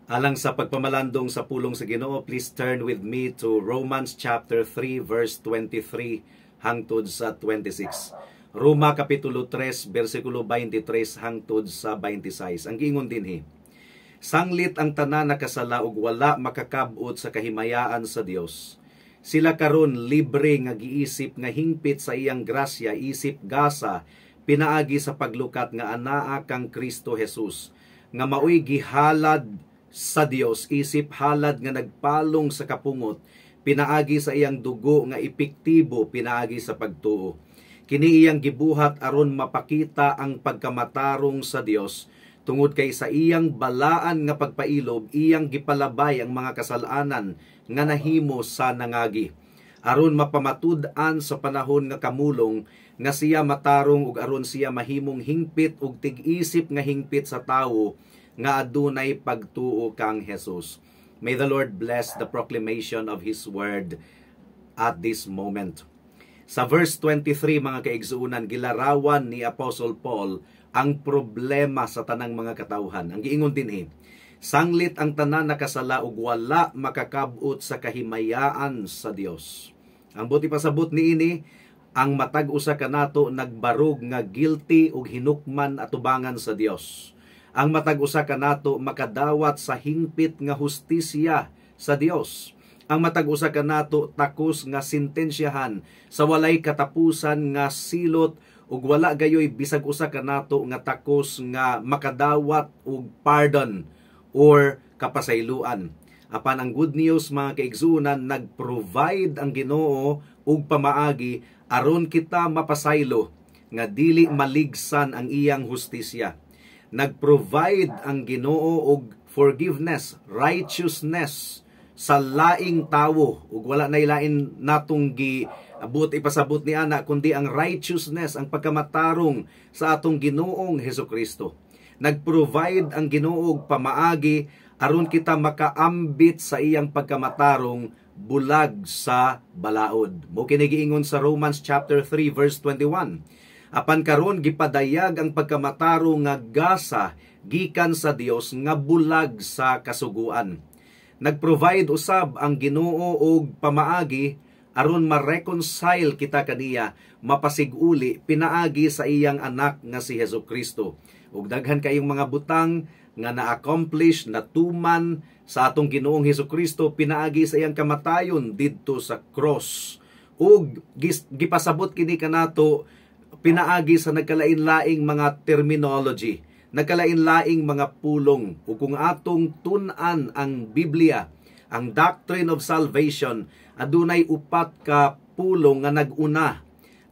Alang sa pagpamalandong sa pulong sa Ginoo, please turn with me to Romans chapter 3 verse 23 hangtod sa 26. Roma kapitulo 3 bersikulo 23 hangtod sa 26. Ang giingon dinhi: "Sanglit ang tanan nakasala ug wala makakab-ot sa kahimayaan sa Dios. Sila karon libre nga giisip nga hingpit sa iyang grasya isip gasa pinaagi sa paglukat nga anaa kang Kristo Jesus, nga maoy gihalad sa Dios isip halad nga nagpalong sa kapungot pinaagi sa iyang dugo nga epektibo pinaagi sa pagtuo. Kini iyang gibuhat aron mapakita ang pagkamatarong sa Dios tungod kay sa iyang balaan nga pagpailob iyang gipalabay ang mga kasalanan nga nahimo sa nangagi, aron mapamatud-an sa panahon nga kamulong nga siya matarong ug aron siya mahimong hingpit ug tig-isip nga hingpit sa tawo nga adunay pagtuo kang Jesus." May the Lord bless the proclamation of His word at this moment. Sa verse 23, mga kaigsuonan, gilarawan ni Apostle Paul ang problema sa tanang mga katawhan. Ang giingon dinhi, "Sanglit ang tanan nakasala ug wala makakab-ot sa kahimayaan sa Dios." Ang buot ipasabot niini, ang matag usa kanato nagbarog nga guilty ug hinukman atubangan sa Dios. Ang matag usa kanato makadawat sa hingpit nga hustisya sa Dios. Ang matag usa kanato takos nga sentensyahan sa walay katapusan nga silot, ug wala gayoy bisag usa kanato nga takos nga makadawat og pardon or kapasayloan. Apan ang good news, mga kaigsuonan, nag-provide ang Ginoo og pamaagi aron kita mapasaylo nga dili maligsan ang iyang hustisya. Nag-provide ang Ginoo og forgiveness, righteousness sa laing tawo, ug wala na lain natong gi buot ipasabot ni ana kundi ang righteousness, ang pagkamatarong sa atong Ginoong Hesukristo. Nag-provide ang Ginoo og pamaagi aron kita makaambit sa iyang pagkamatarong bulag sa balaod. Mao kini giingon sa Romans chapter 3 verse 21. "Apan karon gipadayag ang pagkamatarong nga gasa gikan sa Dios nga bulag sa kasuguan." Nag-provide usab ang Ginoo og pamaagi aron ma-reconcile kita kaniya, mapasiguli pinaagi sa iyang anak nga si Hesus Kristo. Ug daghan kayong mga butang nga na-accomplish, natuman sa atong Ginoong Hesus Kristo pinaagi sa iyang kamatayon didto sa cross. Ug gipasabot kini kanato pinaagi sa nagkalain-laing mga terminology, nagkalain-laing mga pulong. Ug kung atong tun-an ang Biblia, ang doctrine of salvation, adunay upat ka pulong nga nag-una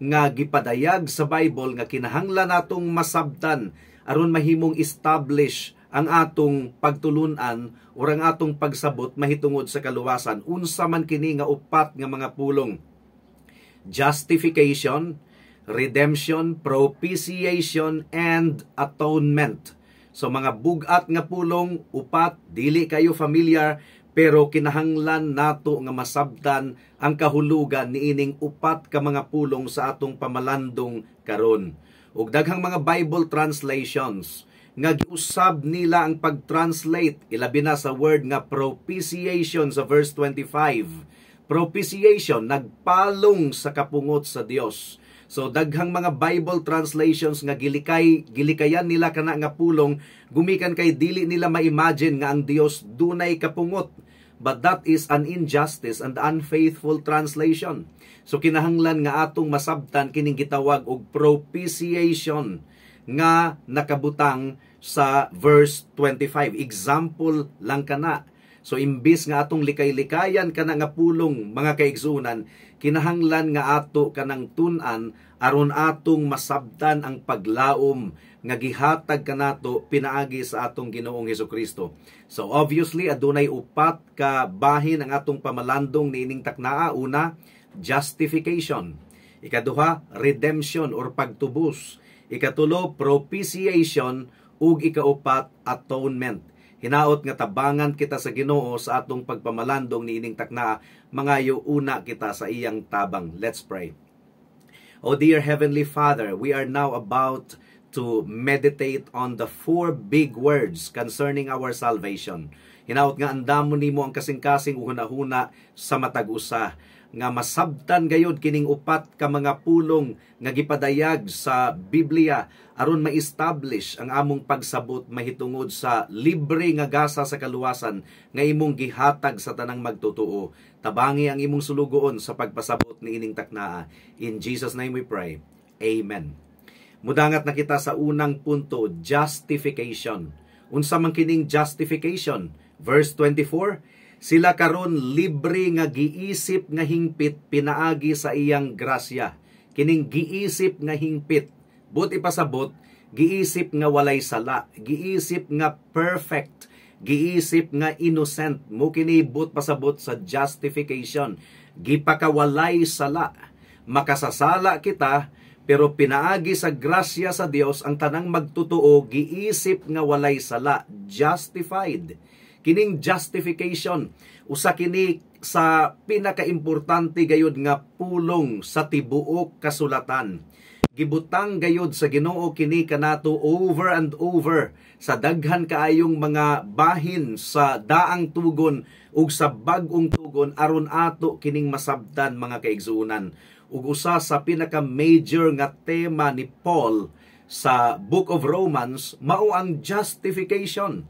nga gipadayag sa Bible nga kinahanglan natong masabtan aron mahimong establish ang atong pagtulunan o ang atong pagsabot mahitungod sa kaluwasan. Unsa man kini nga upat nga mga pulong? Justification, redemption, propitiation, and atonement. So mga bugat nga pulong, upat, dili kayo familiar, pero kinahanglan nato nga masabtan ang kahulugan niining upat ka mga pulong sa atong pamalandong karon. Ug daghang mga Bible translations nga giusab nila ang pag-translate, ilabi na sa word nga propitiation sa verse 25. Propitiation, nagpalong sa kapungot sa Dios. So daghang mga Bible translations nga gilikayan nila kana nga pulong gumikan kay dili nila ma-imagine nga ang Dios dunay kapungot. But that is an injustice and unfaithful translation. So kinahanglan nga atong masabtan kining gitawag og propitiation nga nakabutang sa verse 25. Example lang kana. So imbis nga atong likay-likayan kana nga pulong, mga kaigsuonan, kinahanglan nga ato kanang tun-an aron atong masabtan ang paglaom nga gihatag kanato pinaagi sa atong Ginoong Hesukristo. So obviously adunay upat ka bahin ang atong pamalandong niining taknaa. Una, justification. Ikaduha, redemption or pagtubos. Ikatulo, propitiation, ug ikaupat, atonement. Hinaot nga tabangan kita sa Ginoo sa atong pagpamalandong niining taknaa. Mangayo una kita sa iyang tabang. Let's pray. Oh dear Heavenly Father, we are now about to meditate on the four big words concerning our salvation. Hinaot nga andamon nimo ang kasing-kasing ug hunahuna sa matag usa nga masabtan gayod kining upat ka mga pulong nga gipadayag sa Biblia aron ma-establish ang among pagsabot mahitungod sa libre nga gasa sa kaluwasan nga imong gihatag sa tanang magtotoo. Tabangi ang imong sulugoon sa pagpasabot niining taknaa. In Jesus' name we pray. Amen. Mudangat na kita sa unang punto, justification. Unsa man kining justification? Verse 24, sila karon libre nga giisip nga hingpit pinaagi sa iyang grasya. Kining giisip nga hingpit, buot ipasabot, giisip nga walay sala, giisip nga perfect, giisip nga innocent. Mao kini buot pasabot sa justification. Gipakawalay sala. Makasasala kita, pero pinaagi sa grasya sa Dios ang tanang magtotoo giisip nga walay sala, justified. Kining justification, usa kini sa pinakaimportante gayud nga pulong sa tibuok kasulatan. Gibutang gayud sa Ginoo kini kanato over and over sa daghan kaayong mga bahin sa Daang Tugon ug sa Bag-ong Tugon aron ato kining masabtan, mga kaigsuonan. Ug usa sa pinaka major nga tema ni Paul sa Book of Romans mao ang justification.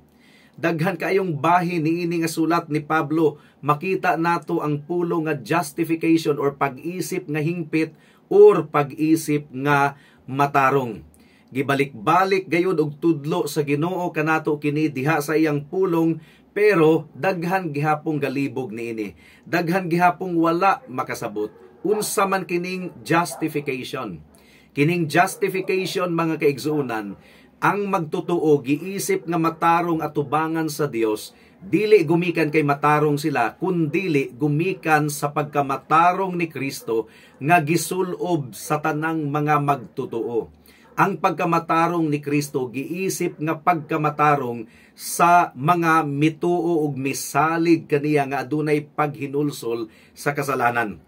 Daghan kaayong bahin niini nga sulat ni Pablo, makita nato ang pulong nga justification or pag-isip nga hingpit or pag-isip nga matarong. Gibalik-balik gayud og tudlo sa Ginoo kanato kini diha sa iyang pulong, pero daghan gihapong galibog niini. Daghan gihapong wala makasabot. Unsa man kining justification? Kining justification, mga kaigsuonan, ang magtotoo giisip nga matarong atubangan sa Dios, dili gumikan kay matarong sila, kundili gumikan sa pagkamatarong ni Kristo nga gisulob sa tanang mga magtotoo. Ang pagkamatarong ni Kristo giisip nga pagkamatarong sa mga mituo ug misalig kaniya nga adunay paghinulsol sa kasalanan.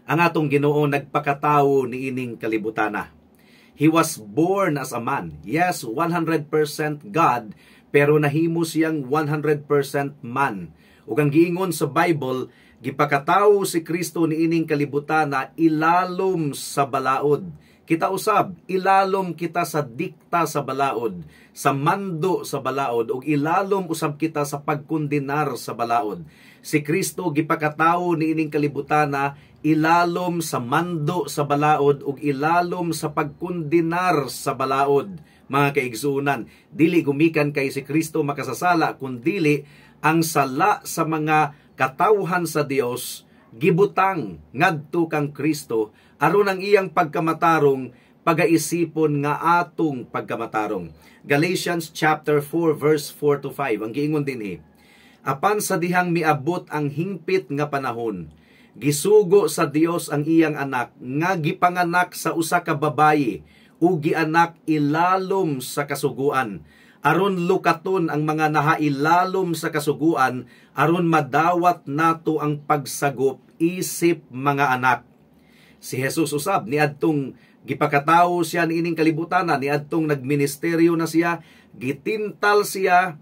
Ang atong Ginoo nagpakatawo niining kalibutana. He was born as a man. Yes, 100% God, pero nahimo siyang 100% man. Ug ang giingon sa Bible, gipakatawo si Kristo niining kalibutana ilalom sa balaod. Kita usab, ilalom kita sa dikta sa balaod, sa mando sa balaod, ug ilalom usab kita sa pagkondenar sa balaod. Si Kristo gipakatawo niining kalibutana ilalom sa mando sa balaod ug ilalom sa pagkondenar sa balaod. Mga kaigsuonan, dili gumikan kay si Kristo makasasala, kundili ang sala sa mga katawhan sa Dios gibutang ngadto kang Kristo aron ang iyang pagkamatarong pagaisipon nga atong pagkamatarong. Galatians chapter 4 verse 4 to 5 ang giingon dinhi. Apan sa dihang miabot ang hingpit nga panahon, gisugo sa Dios ang iyang anak nga gipanganak sa usa ka babayi ug gianak ilalom sa kasuguan, aron lukaton ang mga nahailalom sa kasuguan, aron madawat nato ang pagsagop isip mga anak. Si Jesus usab, niadtong gipakatawo siya niining kalibutan, niadtong nagministeryo na siya, gitintal siya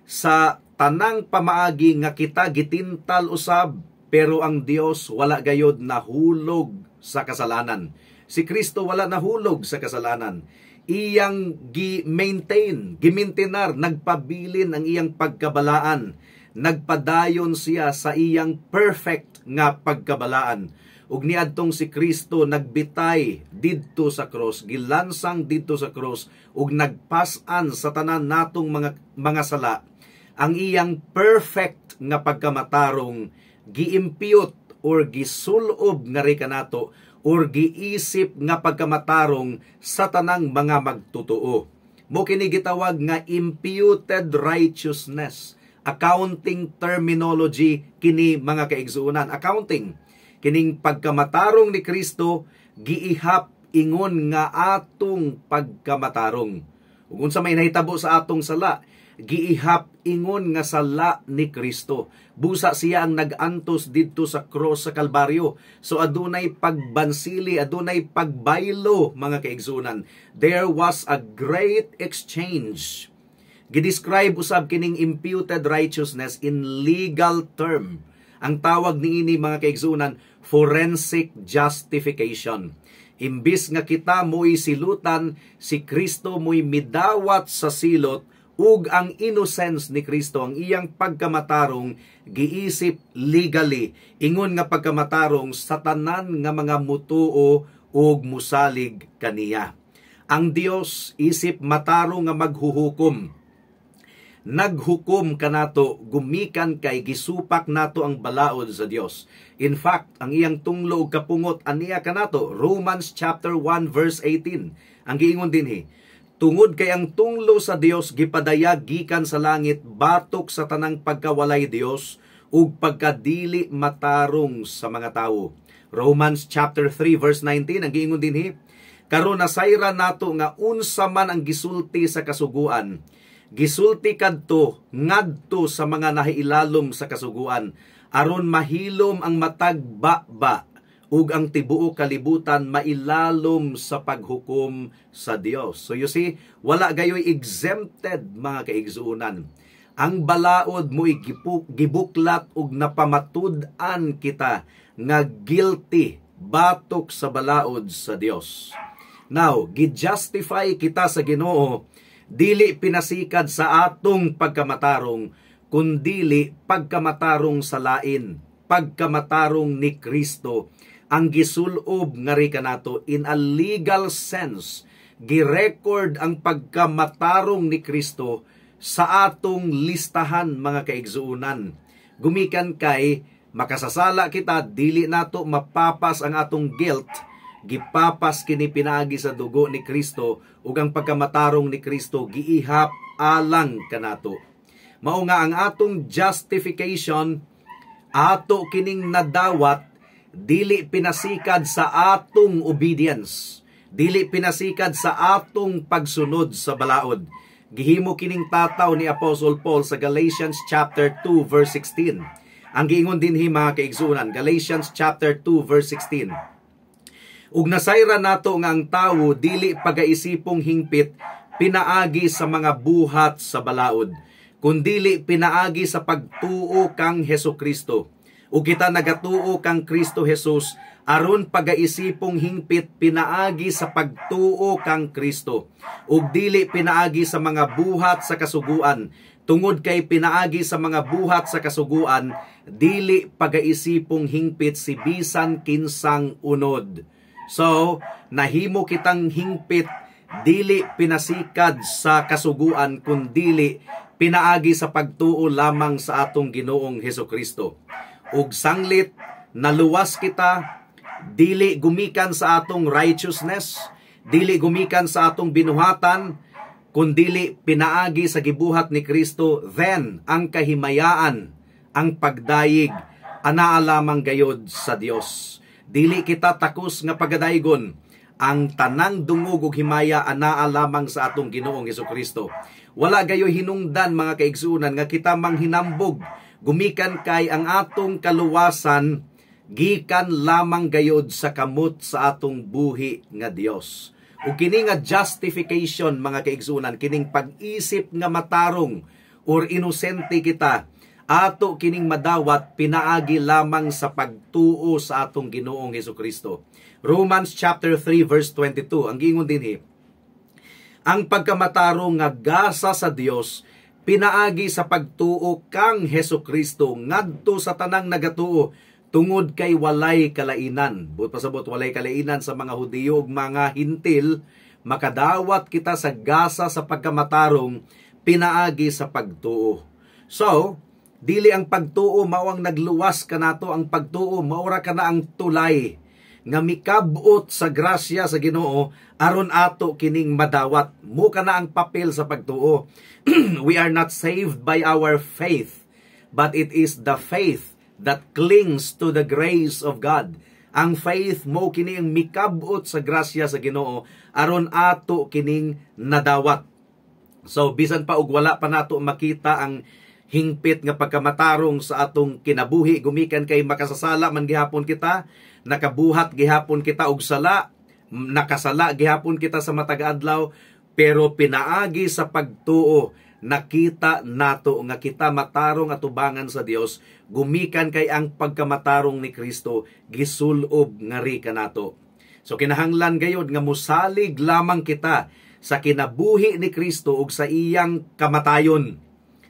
sa tanang pamaagi nga kita gitintal usab, pero ang Dios wala gayod nahulog sa kasalanan. Si Kristo wala nahulog sa kasalanan. Iyang gi-maintain, gimintinar, nagpabilin ang iyang pagkabalaan. Nagpadayon siya sa iyang perfect nga pagkabalaan. Ug niadtong si Kristo nagbitay didto sa cross, gilansang didto sa cross ug nagpas-an sa tanan natong mga sala, ang iyang perfect nga pagkamatarong giimpute or gisulob nga ri kanato or giisip nga pagkamatarong sa tanang mga magtotoo. Mao kini gitawag nga imputed righteousness. Accounting terminology kini, mga kaigsuonan. Accounting. Kining pagkamatarong ni Kristo giihap ingon nga atong pagkamatarong. Ug unsa may nahitabo sa atong sala, giihap ingon nga sala ni Kristo. Busa siya ang nag-antos didto sa cross sa Kalbaryo. So adunay pagbansili, adunay pagbaylo, mga kaigsunan. There was a great exchange. Gidescribe usab kining imputed righteousness in legal term. Ang tawag niini, mga kaigsunan, forensic justification. Imbis nga kita mo'y silutan, si Kristo mo'y midawat sa silot ug ang innocence ni Kristo, ang iyang pagkamatarong, giisip legally ingon nga pagkamatarong sa tanan nga mga mutuo ug musalig kaniya. Ang Dios isip matarong nga maghuhukom, naghukom kanato gumikan kay gisupak nato ang balaod sa Dios. In fact, ang iyang tunglo ug kapungot aniya kanato, Romans chapter 1 verse 18. Ang giingon dinhi, tungod kay ang tunglo sa Dios gipadayag gikan sa langit batok sa tanang pagkawalay Dios ug pagkadili matarong sa mga tawo. Romans chapter 3 verse 19, ang giingon dinhi, karon nasayran nato nga unsa man ang gisulti sa kasuguan, gisulti kadto ngadto sa mga nahiilalom sa kasuguan, aron mahilom ang matag baba ug ang tibuok kalibutan mailalom sa paghukom sa Dios. So you see, wala gayoy exempted, mga kaigsuonan. Ang balaod mo gibuklat ug napamatud-an kita nga guilty batok sa balaod sa Dios. Now, gi-justify kita sa Ginoo dili pinasikad sa atong pagkamatarong, kundili pagkamatarong sa lain, pagkamatarong ni Kristo ang gisulob ngari kanato. In a legal sense, girecord ang pagkamatarong ni Kristo sa atong listahan, mga kaigsuonan. Gumikan kay makasasala kita, dili nato mapapas ang atong guilt, gipapas kini pinaagi sa dugo ni Kristo ug ang pagkamatarong ni Kristo giihap alang kanato. Mao nga ang atong justification, ato kining nadawat dili pinasikad sa atong obedience, dili pinasikad sa atong pagsunod sa balaod. Gihimo kining tataw ni Apostle Paul sa Galatians chapter 2 verse 16. Ang giingon dinhi, mga kaigsuonan, Galatians chapter 2 verse 16. Ug nasayran nato nga ang tawo dili pagaisipong hingpit pinaagi sa mga buhat sa balaod, kundili pinaagi sa pagtuo kang Hesus Kristo. Ug kita nagatuo kang Kristo Jesus aron pagaisipong hingpit pinaagi sa pagtuo kang Kristo ug dili pinaagi sa mga buhat sa kasuguan, tungod kay pinaagi sa mga buhat sa kasuguan dili pagaisipong hingpit si bisan kinsang unod. So, nahimo kitang hingpit dili pinasikad sa kasuguan, kundili pinaagi sa pagtuo lamang sa atong Ginoong Hesus Kristo. Ug sanglit naluwas kita dili gumikan sa atong righteousness, dili gumikan sa atong binuhatan, kundili pinaagi sa gibuhat ni Kristo, then ang kahimayaan, ang pagdayig anaa lamang gayod sa Dios. Dili kita takos nga pagadaygon. Ang tanang dungog ug himaya anaa lamang sa atong Ginoong Kristo. Wala gayoy hinungdan, mga kaigsuonan, nga kita manghinambog gumikan kay ang atong kaluwasan gikan lamang gayod sa kamot sa atong buhi nga Dios. Ug kini nga justification, mga kaigsuonan, kining pag-isip nga matarong or inosente kita, ato kining madawat pinaagi lamang sa pagtuo sa atong Ginoong Kristo. Romans chapter 3 verse 22, ang giingon dinhi, ang pagkamatarong nga gasa sa Dios pinaagi sa pagtuo kang Hesus Kristo ngadto sa tanang nagatuo, tungod kay walay kalainan. Buot pasabot, walay kalainan sa mga Hudiyo ug mga Hintil, makadawat kita sa gasa sa pagkamatarong pinaagi sa pagtuo. So, dili ang pagtuo mao ang nagluwas kanato, ang pagtuo maura kana ang tulay nga mikabot sa grasya sa Ginoo aron ato kining madawat. Mo kana ang papel sa pagtuo. We are not saved by our faith, but it is the faith that clings to the grace of God. Ang faith mo kini ang mikabot sa grasya sa Ginoo aron ato kining nadawat. So bisan pa og wala pa nato makita ang hingpit nga pagkamatarong sa atong kinabuhi, gumikan kay makasasala man gihapon kita, nakabuhat gihapon kita og sala, nakasala gihapon kita sa matag adlaw, pero pinaagi sa pagtuo nakita nato nga kita matarong atubangan sa Dios, gumikan kay ang pagkamatarong ni Kristo gisulob ngari kanato. So kinahanglan gayod nga musalig lamang kita sa kinabuhi ni Kristo ug sa iyang kamatayon.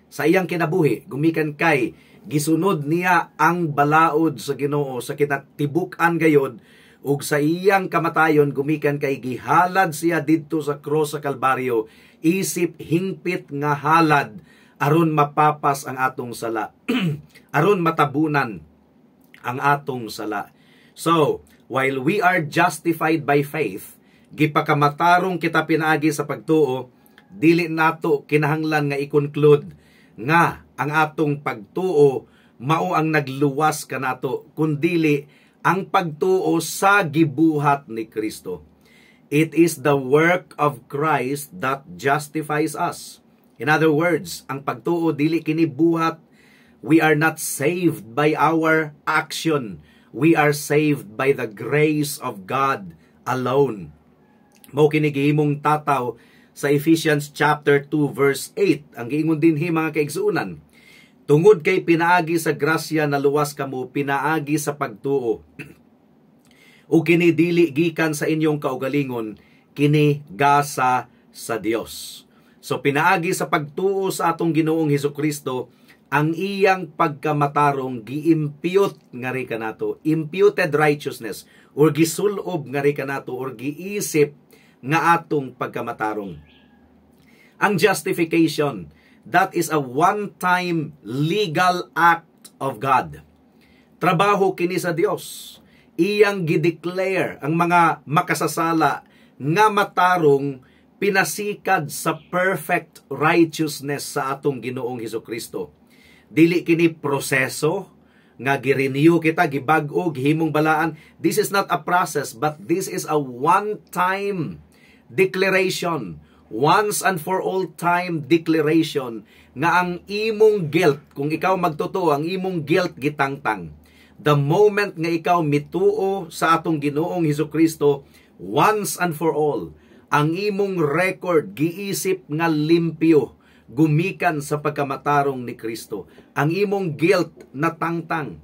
Sa iyang kinabuhi, gumikan kay gisunod niya ang balaod sa Ginoo sa kinatibuk-an gayod, ug sa iyang kamatayon, gumikan kay gihalad siya didto sa cross sa Kalbaryo isip hingpit nga halad aron mapapas ang atong sala, aron matabunan ang atong sala. So, while we are justified by faith, gipakamatarong kita pinaagi sa pagtuo, dili nato kinahanglan nga i-conclude nga ang atong pagtuo mao ang nagluwas kanato, kundili ang pagtuo sa gibuhat ni Kristo. It is the work of Christ that justifies us. In other words, ang pagtuo dili kini buhat. We are not saved by our action. We are saved by the grace of God alone. Mao kini gihimong tataw sa Ephesians chapter 2 verse 8. Ang giingon dinhi, mga kaigsuonan, tungod kay pinaagi sa grasya naluwas kamo pinaagi sa pagtuo. O kini dili gikan sa inyong kaugalingon, kini gasa sa Dios. So pinaagi sa pagtuo sa atong Ginoong Hesus Kristo, ang iyang pagkamatarong giimpute ngari kanato, imputed righteousness or gisulob ngari kanato or giisip nga atong pagkamatarong. Ang justification, that is a one-time legal act of God. Trabaho kini sa Dios. Iyang gideclare ang mga makasasala nga matarong pinasikad sa perfect righteousness sa atong Ginoong Hesus Kristo. Dili kini proseso nga girenew kita, gibag-o, gihimong balaan. This is not a process, but this is a one-time declaration, once and for all time declaration nga ang imong guilt, kung ikaw magtotoo, ang imong guilt gitangtang. The moment nga ikaw mituo sa atong Ginoong Hesus Kristo, once and for all, ang imong record giisip nga limpyo gumikan sa pagkamatarong ni Kristo. Ang imong guilt natangtang.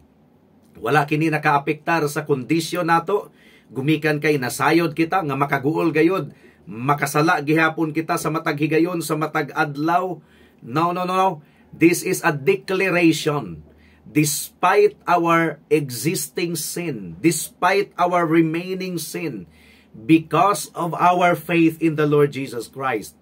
Wala kini nakaapektar sa kondisyon nato, gumikan kay nasayod kita nga makaguol gayod, makasala gihapon kita sa matag higayon, sa matag adlaw. No, no, no, no. This is a declaration. Despite our existing sin, despite our remaining sin, because of our faith in the Lord Jesus Christ,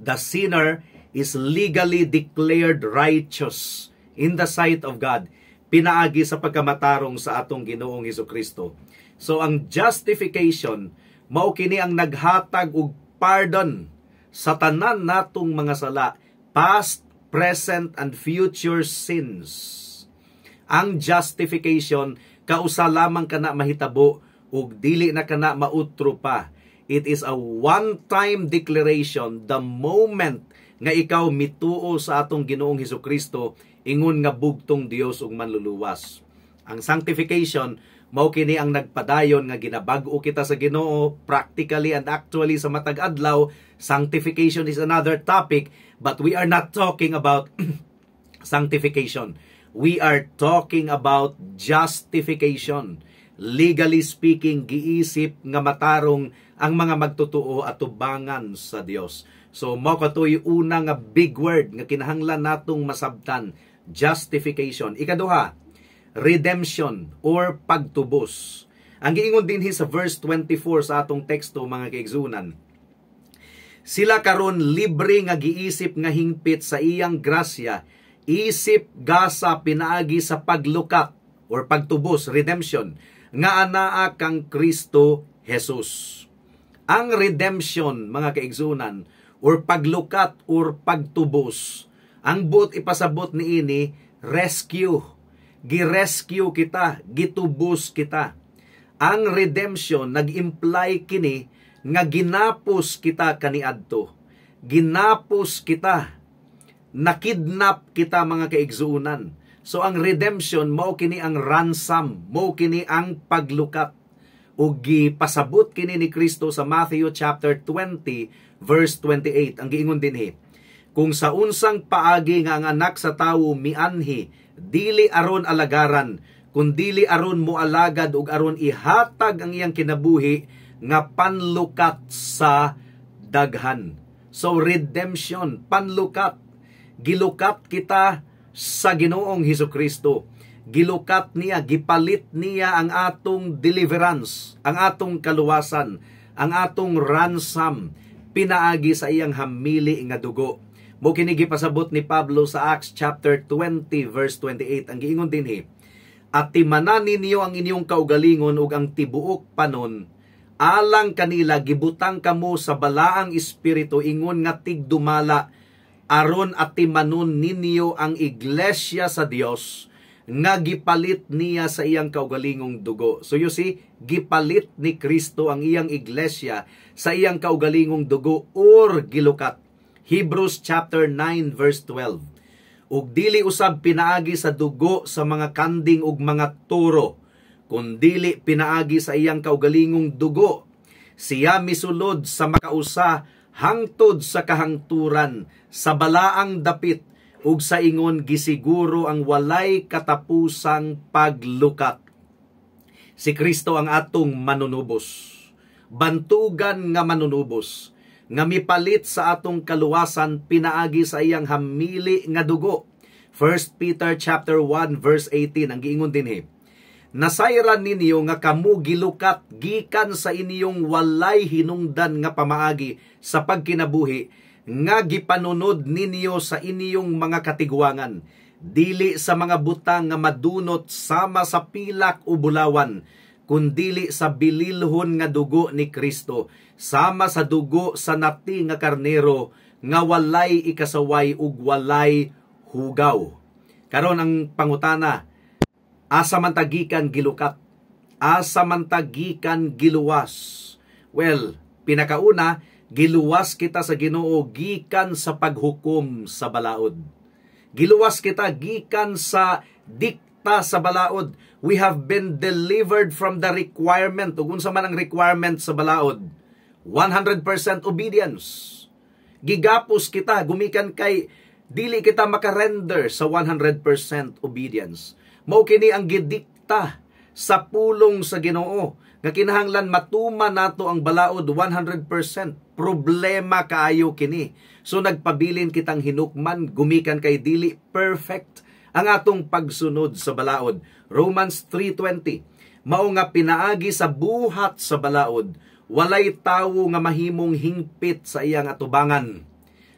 the sinner is legally declared righteous in the sight of God pinaagi sa pagkamatarong sa atong Ginoong Hesus Kristo. So ang justification, mao kini ang naghatag og pardon sa tanan natong mga sala, past, present and future sins. Ang justification, kausa lamang kana mahitabo ug dili na kana mautro pa. It is a one-time declaration the moment nga ikaw mituo sa atong Ginoong Hesus Kristo ingon nga bugtong Dios ug Manluluwas. Ang sanctification, mao kini ang nagpadayon nga ginabag-o kita sa Ginoo practically and actually sa matag adlaw. Sanctification is another topic, but we are not talking about sanctification. We are talking about justification. Legally speaking, giisip nga matarong ang mga magtotoo atubangan sa Dios. So mao katoy una nga big word nga kinahanglan natong masabtan, justification. Ikaduha, redemption or pagtubos. Ang giingon dinhi sa verse 24 sa atong teksto, mga kaigsuonan, sila karon libre nga giisip nga hingpit sa iyang grasya, isip gasa pinaagi sa paglukat or pagtubos, redemption, nga anaa kang Kristo Jesus. Ang redemption, mga kaigsuonan, or paglukat or pagtubos, ang buot ipasabot niini, rescue. Gi-rescue kita, gitubos kita. Ang redemption, nag-imply kini nga ginapos kita kaniadto. Ginapos kita. Nakidnap kita, mga kaigsuunan. So ang redemption, mao kini ang ransom, mao kini ang paglukat. Ug gipasabot kini ni Kristo sa Matthew chapter 20 verse 28. Ang giingon dinhi, "Kung sa unsang paagi nga ang Anak sa Tawo mianhi dili aron alagaran, kundili aron moalagad ug aron ihatag ang iyang kinabuhi nga panlukat sa daghan." So redemption, panlukat. Gilukat kita sa Ginoong Hesus Kristo. Gilukat niya, gipalit niya ang atong deliverance, ang atong kaluwasan, ang atong ransom pinaagi sa iyang hamili nga dugo. Mao kini gipasabot ni Pablo sa Acts chapter 20 verse 28. Ang giingon dinhi, "Atimanan ninyo ang inyong kaugalingon ug ang tibuok panon alang kanila gibutang kamo sa Balaang Espiritu ingon nga tigdumala aron atimanon ninyo ang iglesia sa Dios nga gipalit niya sa iyang kaugalingong dugo." So you see, gipalit ni Kristo ang iyang iglesia sa iyang kaugalingong dugo or gilukat. Hebrews chapter 9 verse 12. "Ug dili usab pinaagi sa dugo sa mga kanding ug mga toro, kundili pinaagi sa iyang kaugalingong dugo siya misulod sa makausa hangtod sa kahangturan sa balaang dapit ug sa ingon gisiguro ang walay katapusang paglukat." Si Kristo ang atong manunubos. Bantugan nga manunubos nga mipalit sa atong kaluwasan pinaagi sa iyang hamili nga dugo. 1 Peter chapter 1 verse 18, ang giingon dinhi, "Nasayran ninyo nga kamo gilukat gikan sa inyong walay hinungdan nga pamaagi sa pagkinabuhi nga gipanunod ninyo sa inyong mga katiguangan, dili sa mga butang nga madunot sama sa pilak o bulawan, kundili sa bililhon nga dugo ni Kristo, sama sa dugo sa nati nga karnero nga walay ikasaway ug walay hugaw." Karon ang pangutana, asa man ta gikan gilukat? Asa man ta gikan giluwas? Well, pinakauna, giluwas kita sa Ginoo gikan sa paghukom sa balaod. Giluwas kita gikan sa dikta sa balaod. We have been delivered from the requirement. Ug unsa man ang requirement sa balaod? 100% obedience. Gigapos kita gumikan kay dili kita makarender sa 100% obedience. Mao kini ang gidikta sa pulong sa Ginoo nga kinahanglan matuman nato ang balaod 100%. Problema kaayo kini. So nagpabilin kitang hinukman gumikan kay dili perfect ang atong pagsunod sa balaod. Romans 3:20, "Mao nga pinaagi sa buhat sa balaod, walay tawo nga mahimong hingpit sa iyang atubangan."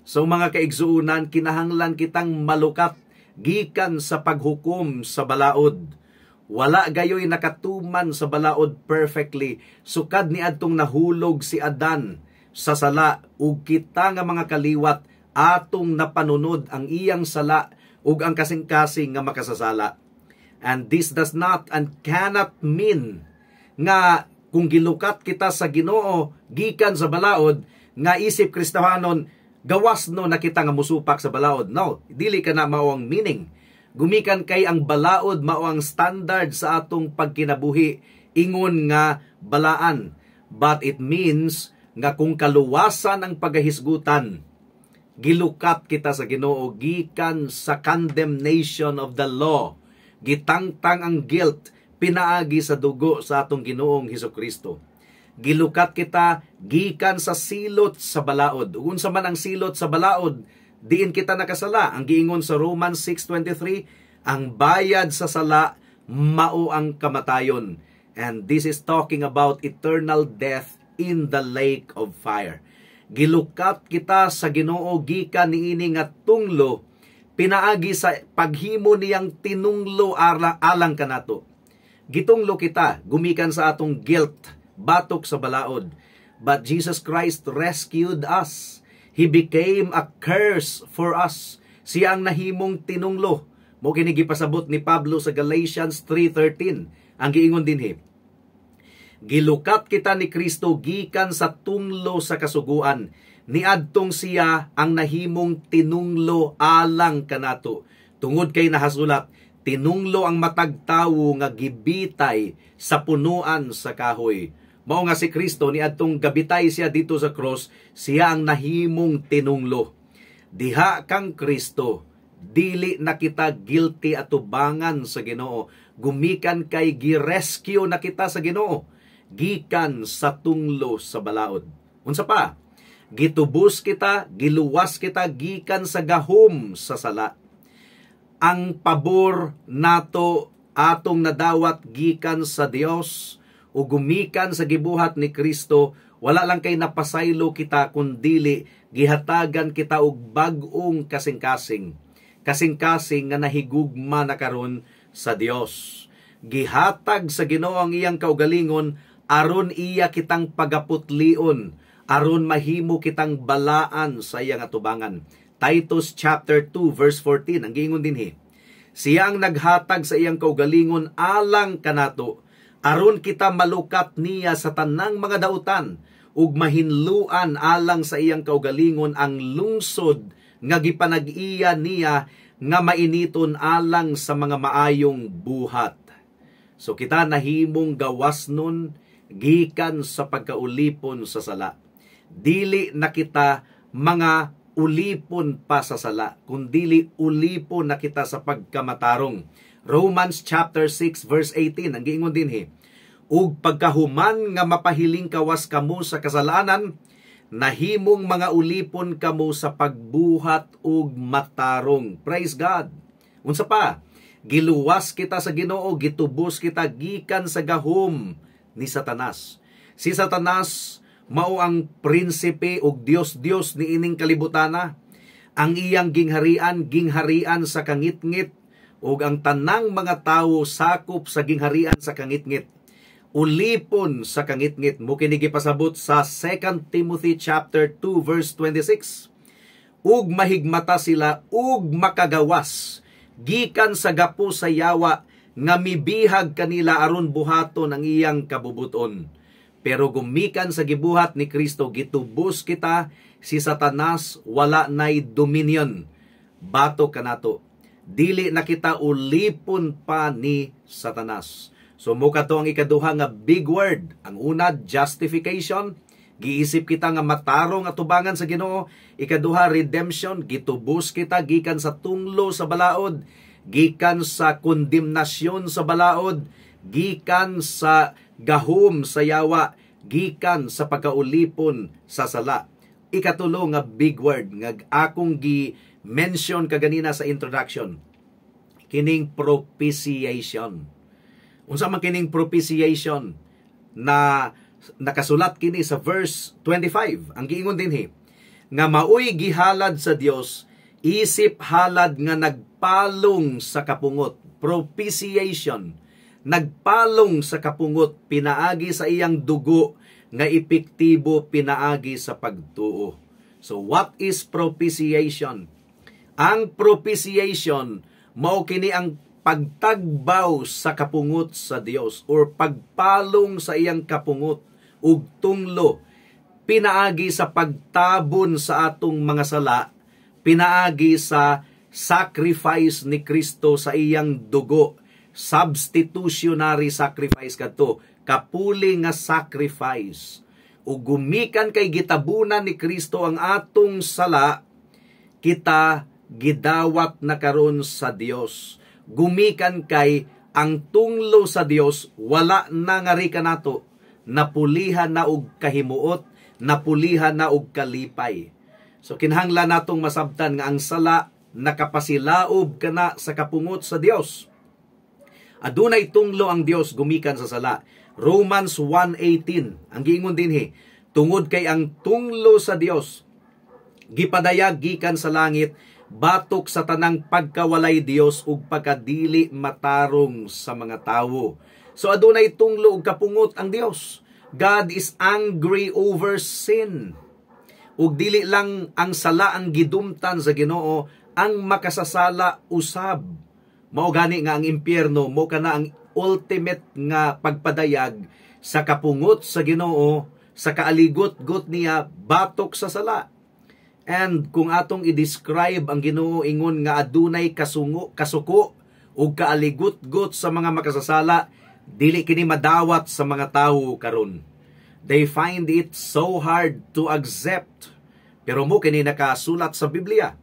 So mga kaigsuonan, kinahanglan kitang malukat gikan sa paghukom sa balaod. Wala gayoy nakatuman sa balaod perfectly sukad ni adtong nahulog si Adan sa sala, ug kita nga mga kaliwat atong napanunod ang iyang sala ug ang kasing-kasing nga makasasala. And this does not and cannot mean nga kung gilukat kita sa Ginoo gikan sa balaod nga isip Kristohanon, gawas no na kita nga musupak sa balaod. No, dili kana mao ang meaning. Gumikan kay ang balaod mao ang standard sa atong pagkinabuhi ingon nga balaan. But it means nga kung kaluwasan ang pagahisgutan, gilukat kita sa Ginoo gikan sa condemnation of the law. Gitangtang ang guilt pinaagi sa dugo sa atong Ginoong Hesus Kristo. Gilukat kita gikan sa silot sa balaod. Ug unsa man ang silot sa balaod, diin kita nakasala. Ang giingon sa Romans 6:23, ang bayad sa sala mao ang kamatayon. And this is talking about eternal death in the lake of fire. Gilukat kita sa Ginoo gikan niini nga tunglo pinaagi sa paghimo niyang tinunglo alang kanato. Gitunglo kita gumikan sa atong guilt batok sa balaod. But Jesus Christ rescued us. He became a curse for us. Siya ang nahimong tinunglo. Mao kini gipasabot ni Pablo sa Galatians 3:13. Ang giingon dinhi, "Gilukat kita ni Kristo gikan sa tunglo sa kasuguan Niadtong siya ang nahimong tinunglo alang kanato. Tungod kay nahasulat, "Tinunglo ang matag tawo nga gibitay sa punuan sa kahoy." Mao nga si Kristo, niadtong gabitay siya dito sa cross, siya ang nahimong tinunglo. Diha kang Kristo, dili na kita guilty atubangan sa Ginoo. Gumikan kay gi-rescue na kita sa Ginoo gikan sa tunglo sa balaod. Unsa pa? Gitubos kita, giluwas kita gikan sa gahom sa sala. Ang pabor nato atong nadawat gikan sa Dios o gumikan sa gibuhat ni Kristo, wala lang kay napasaylo kita, kundili gihatagan kita og bag-ong kasing-kasing. Kasing-kasing nga nahigugma na karon sa Dios. Gihatag sa Ginoo ang iyang kaugalingon aron iya kitang pagaputlion, aron mahimo kitang balaan sa iyang atubangan. Titus chapter 2 verse 14 ang giingon dinhi. Siya ang naghatag sa iyang kaugalingon alang kanato aron kita malukat niya sa tanang mga dautan ug mahinluan alang sa iyang kaugalingon ang lungsod nga gipanag-iya niya nga mainiton alang sa mga maayong buhat. So kita nahimong gawas nun gikan sa pagkaulipon sa sala. Dili na kita mga ulipon pa sa sala, kundili ulipon na kita sa pagkamatarong. Romans chapter 6 verse 18 ang giingon dinhi. "Ug pagkahuman nga mapahiling kawas kamo sa kasalanan, nahimong mga ulipon kamo sa pagbuhat og matarong." Praise God. Unsa pa? Giluwas kita sa Ginoo, gitubos kita gikan sa gahom ni Satanas. Si Satanas mao ang prinsipe ug dios-dios niining kalibutana. Ang iyang gingharian, gingharian sa kangitngit, ug ang tanang mga tawo sakop sa gingharian sa kangitngit. Ulipon sa kangitngit mo kini gipasabot sa 2 Timothy chapter 2 verse 26. "Ug mahigmata sila ug makagawas gikan sa gapo sa yawa nga mibihag kanila aron buhaton ang iyang kabubuton." Pero gumikan sa gibuhat ni Kristo, gitubos kita, si Satanas wala nay dominion. Bato kanato. Dili na kita ulipon pa ni Satanas. So mo kato ang ikaduha nga big word. Ang una, justification. Giisip kita nga matarong atubangan sa Ginoo. Ikaduha, redemption. Gitubos kita gikan sa tunglo sa balaod, gikan sa kondemnasyon sa balaod, gikan sa gahom sa yawa, gikan sa pagkaulipon sa sala. Ikatulo nga big word nga akong gi-mention kaganina sa introduction, kining propitiation. Unsa man kining propitiation na nakasulat kini sa verse 25? Ang giingon dinhi nga maoy gihalad sa Dios isip halad nga nagpalong sa kapungot. Propitiation, nagpalong sa kapungot pinaagi sa iyang dugo nga epektibo pinaagi sa pagtuo. So what is propitiation? Ang propitiation mao kini ang pagtagbaw sa kapungot sa Dios or pagpalong sa iyang kapungot ug tunglo pinaagi sa pagtabon sa atong mga sala, pinaagi sa sacrifice ni Kristo sa iyang dugo. Substitutionary sacrifice kadto, kapuli nga sacrifice. Ug gumikan kay gitabunan ni Kristo ang atong sala, kita gidawat na karon sa Dios. Gumikan kay ang tunglo sa Dios wala na ngari kanato, napulihan na og kahimuot, napulihan na og kalipay. So kinahanglan natong masabtan nga ang sala nakapasilaob kana sa kapungot sa Dios. Adunay tunglo ang Dios gumikan sa sala. Romans 1:18 ang giingon dinhi, "Tungod kay ang tunglo sa Dios gipadayag gikan sa langit batok sa tanang pagkawalay Dios ug pagkadili matarong sa mga tawo." So adunay tunglo ug kapungot ang Dios. God is angry over sin. Ug dili lang ang sala ang gidumtan sa Ginoo, ang makasasala usab. Mao gani nga ang impyerno mo kana ang ultimate nga pagpadayag sa kapungot sa Ginoo, sa kaaligot-got niya batok sa sala. And kung atong i-describe ang Ginoo ingon nga adunay kasungo, kasuko ug kaaligot-got sa mga makasasala, dili kini madawat sa mga tawo karon. They find it so hard to accept. Pero mao kini nakasulat sa Biblia.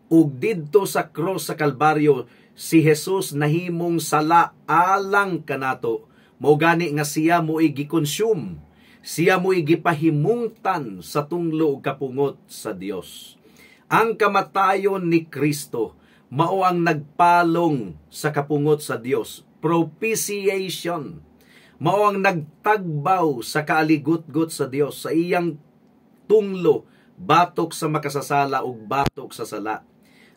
Ug didto sa cross sa Kalbaryo, si Jesus nahimong sala alang kanato. Mao gani nga siya mo'y gi-consume. Siya mo'y gipahimungtan sa tunglo ug kapungot sa Dios. Ang kamatayon ni Kristo mao ang nagpalong sa kapungot sa Dios. Propitiation. Mao ang nagtagbaw sa kaaligot-got sa Dios sa iyang tunglo batok sa makasasala ug batok sa sala.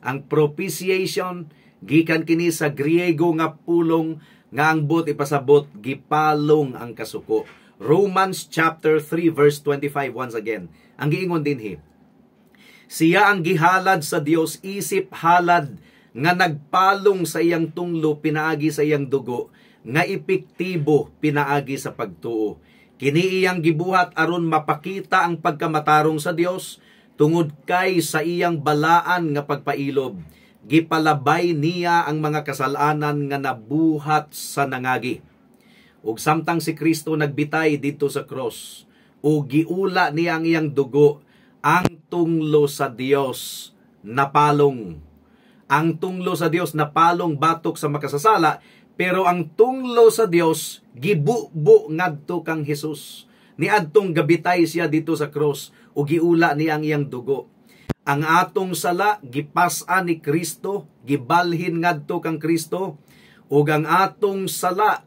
Ang propitiation gikan kini sa Griego nga pulong nga ang buot ipasabot, gipalong ang kasuko. Romans chapter 3 verse 25 once again. Ang giingon dinhi, siya ang gihalad sa Dios isip halad nga nagpalong sa iyang tunglo pinaagi sa iyang dugo nga epektibo pinaagi sa pagtuo. Kini iyang gibuhat aron mapakita ang pagkamatarong sa Dios tungod kay sa iyang balaan nga pagpailob gipalabay niya ang mga kasalanan nga nabuhat sa nangagi. Ug samtang si Kristo nagbitay didto sa cross ug giula niya ang iyang dugo, ang tunglo sa Dios napalong. Ang tunglo sa Dios napalong batok sa makasasala, pero ang tunglo sa Dios gibubo ngadto kang Hesus. Niadtong gabitay siya didto sa cross ug giula niya ang iyang dugo. Ang atong sala gipas-an ni Kristo, gibalhin ngadto kang Kristo, ug ang atong sala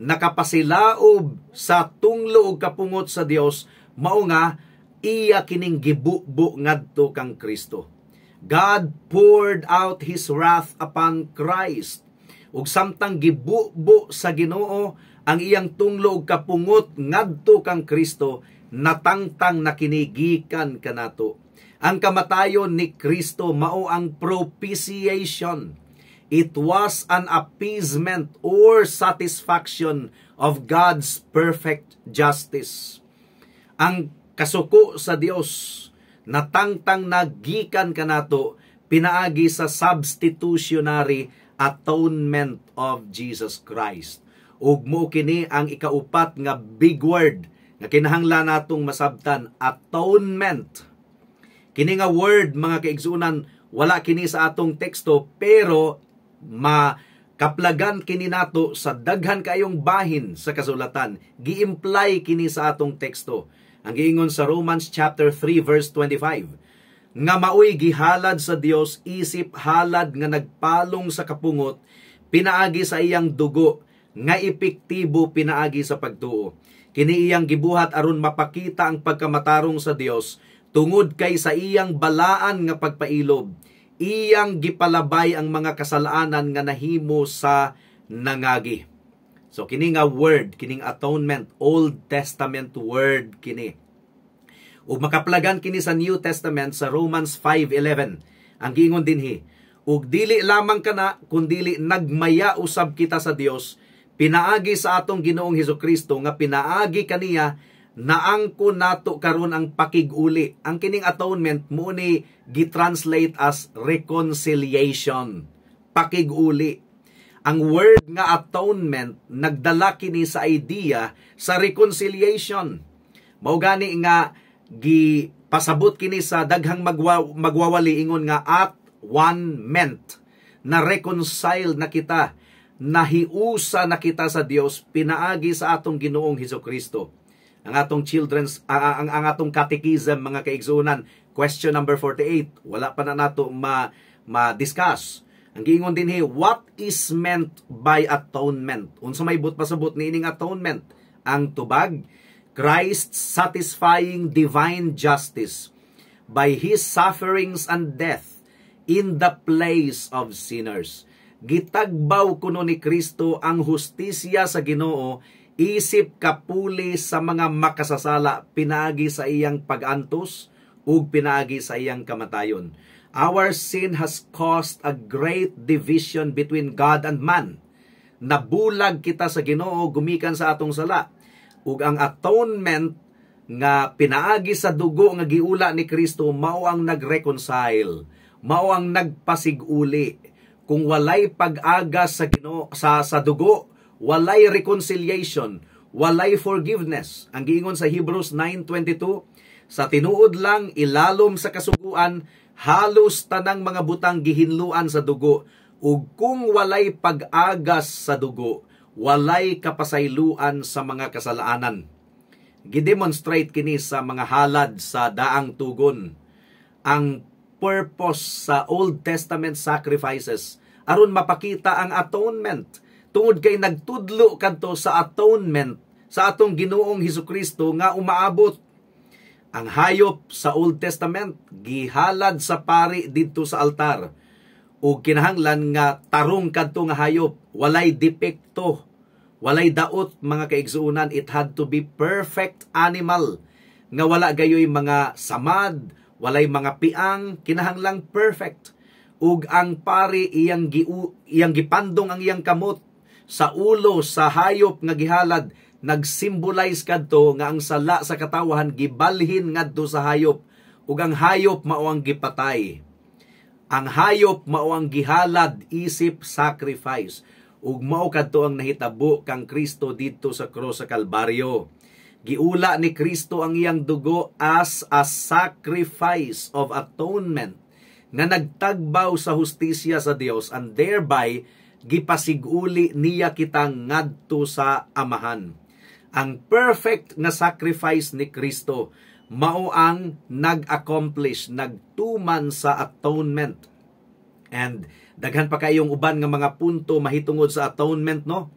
nakapasilaob sa tunglo ug kapungot sa Dios, mao nga iya kining gibubo ngadto kang Kristo. God poured out His wrath upon Christ. Ug samtang gibubo sa Ginoo ang iyang tunglo ug kapungot ngadto kang Kristo, natangtang na kini gikan kanato. Ang kamatayon ni Kristo mao ang propitiation. It was an appeasement or satisfaction of God's perfect justice. Ang kasuko sa Dios natangtang na gikan kanato pinaagi sa substitutionary atonement of Jesus Christ. Ug mao kini ang ikaupat nga big word nga kinahanglan natong masabtan, atonement. Kini nga word, mga kaigsuonan, wala kini sa atong teksto, pero makaplagan kini nato sa daghan kayong bahin sa kasulatan. Gi-imply kini sa atong teksto. Ang giingon sa Romans chapter 3 verse 25 nga maoy gihalad sa Dios isip halad nga nagpalong sa kapungot pinaagi sa iyang dugo nga epektibo pinaagi sa pagtuo. Kini iyang gibuhat aron mapakita ang pagkamatarong sa Dios tungod kay sa iyang balaan nga pagpailob iyang gipalabay ang mga kasalanan nga nahimo sa nangagi. So kini nga word, kining atonement, Old Testament word kini. Ug makaplagan kini sa New Testament sa Romans 5:11. Ang giingon dinhi, ug dili lamang kana kundili nagmaya usab kita sa Dios pinaagi sa atong Ginoong Hesukristo nga pinaagi kaniya naangko nato karon ang pakig-uli. Ang kining atonement mao ni gi-translate as reconciliation, pakig-uli. Ang word nga atonement nagdala kini sa idea sa reconciliation. Mao gani nga gipasabot kini sa daghang magwawali ingon nga at one ment, na reconcile na kita, nahiusa na kita sa Dios pinaagi sa atong Ginoong Hesukristo. Ang atong children's ang atong catechism, mga kaigsuonan, question number 48, wala pa na nato ma ma-discuss. Ang giingon dinhi, what is meant by atonement? Unsa may buot pasabot niining atonement? Ang tubag, Christ's satisfying divine justice by His sufferings and death in the place of sinners. Gitagbaw kuno ni Kristo ang hustisya sa Ginoo isip kapuli sa mga makasasala pinaagi sa iyang pag-antos ug pinaagi sa iyang kamatayon. Our sin has caused a great division between God and man. Nabulag kita sa Ginoo gumikan sa atong sala. Ug ang atonement Nga pinaagi sa dugo nga giula ni Kristo, mao ang nag-reconcile, mao ang nagpasiguli. Kung walay pag-agas sa Ginoo sa dugo, walay reconciliation, walay forgiveness. Ang giingon sa Hebrews 9:22, sa tinuod lang, ilalom sa kasuguan, halos tanang mga butang gihinluan sa dugo, ug kung walay pag-agas sa dugo, walay kapasayloan sa mga kasalaanan. Gidemonstrate kini sa mga halad sa Daang Tugon. Ang purpose sa Old Testament sacrifices aron mapakita ang atonement, tungod kay nagtudlo kadto sa atonement sa atong Ginoong Hesukristo nga umaabot. Ang hayop sa Old Testament gihalad sa pari didto sa altar ug kinahanglan nga tarong kadto nga hayop, walay depekto, walay daot, mga kaigsuonan. It had to be perfect animal nga wala gayoy mga samad, walay mga piang, kinahanglang perfect. Ug ang pari iyang gipandong ang iyang kamot sa ulo sa hayop nga gihalad, nagsymbolize kadto nga ang sala sa katawahan gibalhin ngadto sa hayop ug ang hayop mao ang gipatay. Ang hayop mao ang gihalad isip sacrifice, ug mao kadto ang nahitabo kang Kristo didto sa krus sa Kalbaryo. Giula ni Kristo ang iyang dugo as a sacrifice of atonement nga nagtagbaw sa hustisya sa Dios, and thereby gipasiguli niya kita ngadto sa Amahan. Ang perfect nga sacrifice ni Kristo mao ang nag-accomplish, nagtuman sa atonement. And daghan pa kayong uban nga mga punto mahitungod sa atonement, no?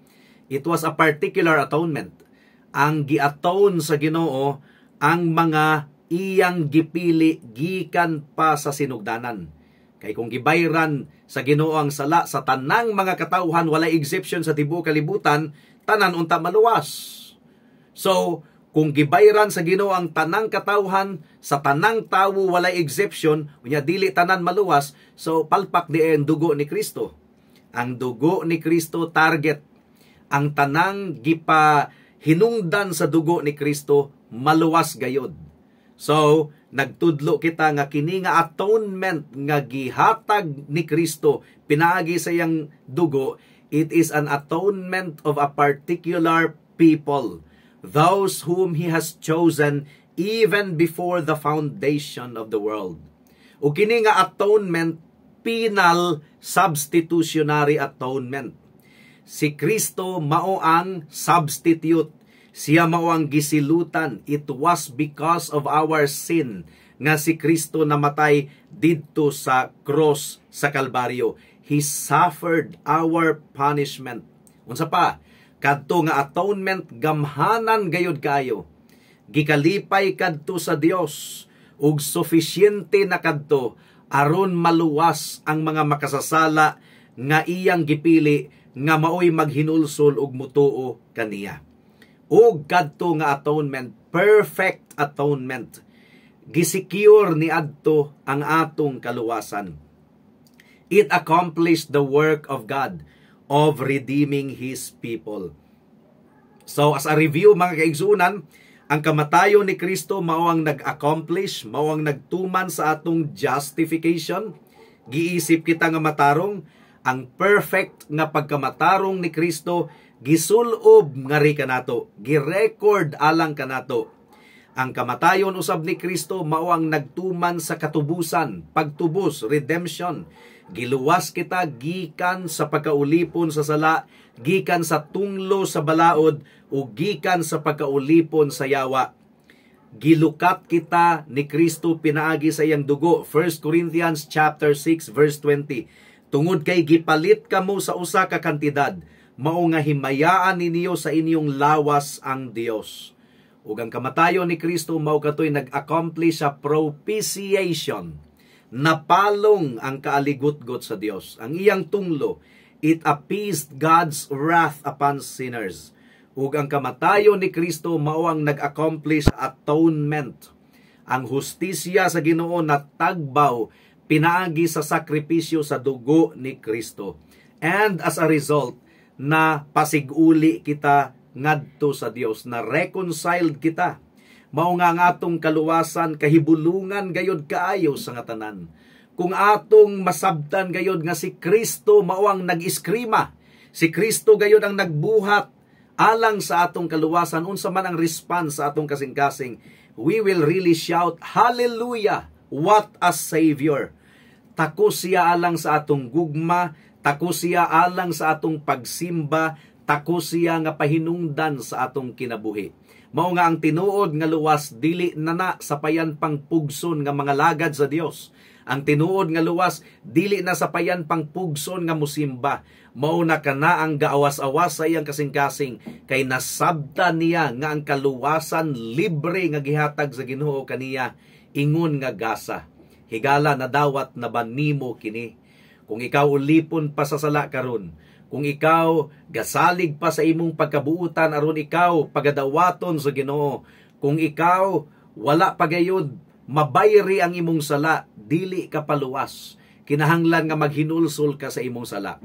It was a particular atonement. Ang gi-atone sa Ginoo ang mga iyang gipili gikan pa sa sinugdanan. Kay kung gibayran sa Ginoo ang sala sa tanang mga katawhan, walay exception sa tibuok kalibutan, tanan unta maluwas. So, kung gibayran sa Ginoo ang tanang katawhan, sa tanang tawo, walay exception, unya dili tanan maluwas, so palpak di ang dugo ni Kristo. Ang dugo ni Kristo target. Ang tanang gipa hinungdan sa dugo ni Kristo maluwas gayod. So, nagtudlo kita nga kini nga atonement nga gihatag ni Kristo pinaagi sa iyang dugo, it is an atonement of a particular people, those whom He has chosen even before the foundation of the world. O kini nga atonement, penal substitutionary atonement. Si Kristo mao ang substitute. Siya mao ang gisilutan. It was because of our sin nga si Kristo namatay didto sa cross sa Kalbaryo. He suffered our punishment. Unsa pa? Kadto nga atonement gamhanan gayud kaayo. Gikalipay kadto sa Dios ug sufficiente na kadto aron maluwas ang mga makasasala nga iyang gipili nga maoy maghinulsol ug mutuo kaniya. Ug kadto nga atonement, perfect atonement. Gisecure ni adto ang atong kaluwasan. It accomplished the work of God of redeeming His people. So as a review, mga kaigsunan, ang kamatayon ni Kristo mao ang nag-accomplish, mao ang nagtuman sa atong justification. Giisip kita nga matarong, ang perfect nga pagkamatarong ni Kristo gisulob ngari kanato, girecord alang kanato. Ang kamatayon usab ni Kristo mao ang nagtuman sa katubusan, pagtubos, redemption. Giluwas kita gikan sa pagkaulipon sa sala, gikan sa tunglo sa balaod, o gikan sa pagkaulipon sa yawa. Gilukat kita ni Kristo pinaagi sa iyang dugo. 1 Corinthians chapter 6 verse 20. Tungod kay gipalit kamo sa usa ka kantidad, mao nga himayaan ninyo sa inyong lawas ang Dios. Ug ang kamatayon ni Kristo mao katoy nag-accomplish sa propitiation. Napalong ang kaaligot-got sa Dios. Ang iyang tunglo, it appeased God's wrath upon sinners. Ug ang kamatayon ni Kristo mao ang nag-accomplish sa atonement. Ang hustisya sa Ginoo natagbaw pinaagi sa sakripisyo sa dugo ni Kristo. And as a result, na pasiguli kita ngadto sa Dios, na reconciled kita. Mao nga ang atong kaluwasan kahibulungan gayod kaayo sa nga tanan. Kung atong masabtan gayod nga si Kristo mao ang nag-iskrima, si Kristo gayod ang nagbuhat alang sa atong kaluwasan, unsa man ang response sa atong kasing-kasing, we will really shout, "Hallelujah! What a Savior!" Takos siya alang sa atong gugma, takos siya alang sa atong pagsimba, takos siya nga pahinungdan sa atong kinabuhi. Mao nga ang tinuod nga luwas dili na na sapayan pang pugson nga mga lagad sa Dios. Ang tinuod nga luwas dili na sapayan pang pugson nga musimba. Mao na kana ang gaawas-awas sa iyang kasing-kasing kay nasabtan niya nga ang kaluwasan libre nga gihatag sa Ginoo kaniya ingon nga gasa. Higala, nadawat na ba nimo kini? Kung ikaw ulipon pa sa sala karon, kung ikaw gasalig pa sa imong pagkabuutan aron ikaw pagadawaton sa Ginoo, kung ikaw wala pa gayud mabayri ang imong sala, dili ka paluwas. Kinahanglan nga maghinulsol ka sa imong sala.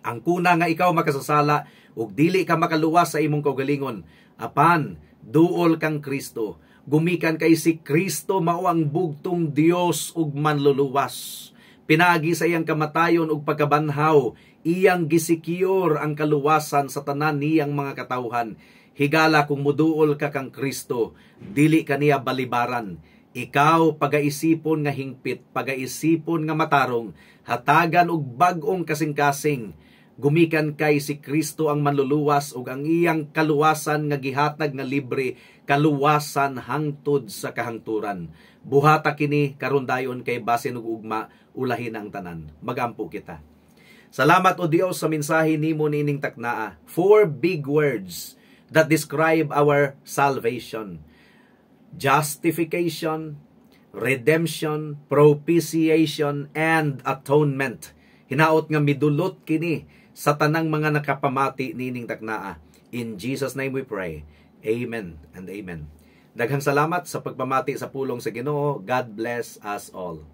Ang kuna nga ikaw makasasala ug dili ka makaluwas sa imong kaugalingon, apan duol kang Kristo. Gumikan kay si Kristo mao ang bugtong Dios ug manluluwas. Pinaagi sa iyang kamatayon ug pagkabanhaw, iyang gisecure ang kaluwasan sa tanan niyang mga katawhan. Higala, kung muduol ka kang Kristo, dili ka niya balibaran. Ikaw pagaisipon nga hingpit, pagaisipon nga matarong, hatagan og bag-ong kasing-kasing. Gumikan kay si Kristo ang manluluwas ug ang iyang kaluwasan nga gihatag nga libre, kaluwasan hangtod sa kahangturan. Buhata kini karon dayon kay basin ug ugma ulahin ang tanan. Magampo kita. Salamat, O Dios, sa mensahe nimo niining taknaa. Four big words that describe our salvation: justification, redemption, propitiation, and atonement. Hinaot nga midulot kini sa tanang mga nakapamati niining taknaa. In Jesus' name we pray. Amen and amen. Daghang salamat sa pagpamati sa pulong sa Ginoo. God bless us all.